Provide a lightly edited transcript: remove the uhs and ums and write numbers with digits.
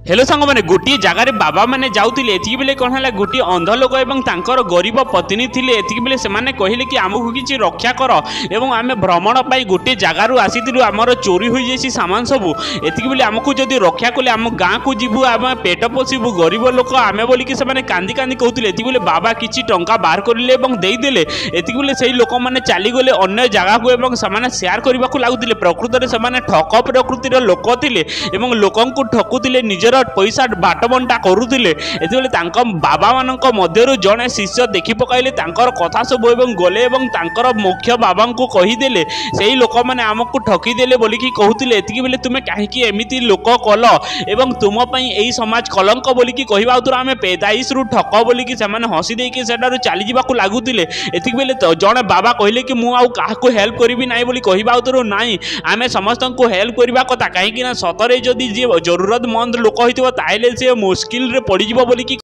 Hello ସାଙ୍ଗମାନେ, ଗୋଟିଏ ଜାଗାରେ ବାବାମାନେ ଯାଉଥିଲେ। ଏତିକି ବେଳେ କ'ଣ ହେଲା, ଗୋଟିଏ ଅନ୍ଧ ଲୋକ ଏବଂ ତାଙ୍କର ଗରିବ ପତ୍ନୀ ଥିଲେ। ଏତିକି ବେଳେ ସେମାନେ କହିଲେ କି ଆମକୁ କିଛି ରକ୍ଷା କର ଏବଂ ଆମେ ଭ୍ରମଣ ପାଇଁ ଗୋଟିଏ ଜାଗାରୁ ଆସିଥିଲୁ, ଆମର ଚୋରି ହୋଇଯାଇଛି ସାମାନ ସବୁ। ଏତିକି ବେଳେ ଆମକୁ ଯଦି ରକ୍ଷା କଲେ ଆମ ଗାଁକୁ ଯିବୁ, ଆମେ ପେଟ ପୋଷିବୁ, ଗରିବ ଲୋକ ଆମେ ବୋଲିକି ସେମାନେ କାନ୍ଦି କାନ୍ଦି କହୁଥିଲେ। ଏତିକି ବେଳେ ବାବା କିଛି ଟଙ୍କା ବାହାର କରିଲେ ଏବଂ ଦେଇଦେଲେ। ଏତିକି ବେଳେ ସେଇ ଲୋକମାନେ ଚାଲିଗଲେ ଅନ୍ୟ ଜାଗାକୁ ଏବଂ ସେମାନେ ସେୟାର କରିବାକୁ ଲାଗୁଥିଲେ। ପ୍ରକୃତରେ ସେମାନେ ଠକ ପ୍ରକୃତିର ଲୋକ ଥିଲେ ଏବଂ ଲୋକଙ୍କୁ ଠକୁଥିଲେ, ନିଜର ପଇସା ବାଟ ବଣ୍ଟା କରୁଥିଲେ। ଏତେବେଳେ ତାଙ୍କ ବାବାମାନଙ୍କ ମଧ୍ୟରୁ ଜଣେ ଶିଷ୍ୟ ଦେଖି ପକାଇଲେ ତାଙ୍କର କଥା ସବୁ ଏବଂ ଗଲେ ଏବଂ ତାଙ୍କର ମୁଖ୍ୟ ବାବାଙ୍କୁ କହିଦେଲେ, ସେଇ ଲୋକମାନେ ଆମକୁ ଠକିଦେଲେ ବୋଲିକି କହୁଥିଲେ। ଏତିକି ବେଳେ ତୁମେ କାହିଁକି ଏମିତି ଲୋକ କଲ ଏବଂ ତୁମ ପାଇଁ ଏଇ ସମାଜ କଲଙ୍କ ବୋଲିକି କହିବା ଉତ୍ତର ଆମେ ପେଦାଇଶରୁ ଠକ ବୋଲିକି ସେମାନେ ହସି ଦେଇକି ସେଠାରୁ ଚାଲିଯିବାକୁ ଲାଗୁଥିଲେ। ଏତିକି ବେଳେ ଜଣେ ବାବା କହିଲେ କି ମୁଁ ଆଉ କାହାକୁ ହେଲ୍ପ କରିବି ନାହିଁ ବୋଲି କହିବା ଉତ୍ତର ନାହିଁ, ଆମେ ସମସ୍ତଙ୍କୁ ହେଲ୍ପ କରିବା କଥା, କାହିଁକି ନା ସତରେ ଯଦି ଯିଏ ଜରୁରତମନ୍ଦ ଲୋକ ହେଇଥିବ ତାହେଲେ ସେ ମୁସ୍କିଲରେ ପଡ଼ିଯିବ ବୋଲିକି।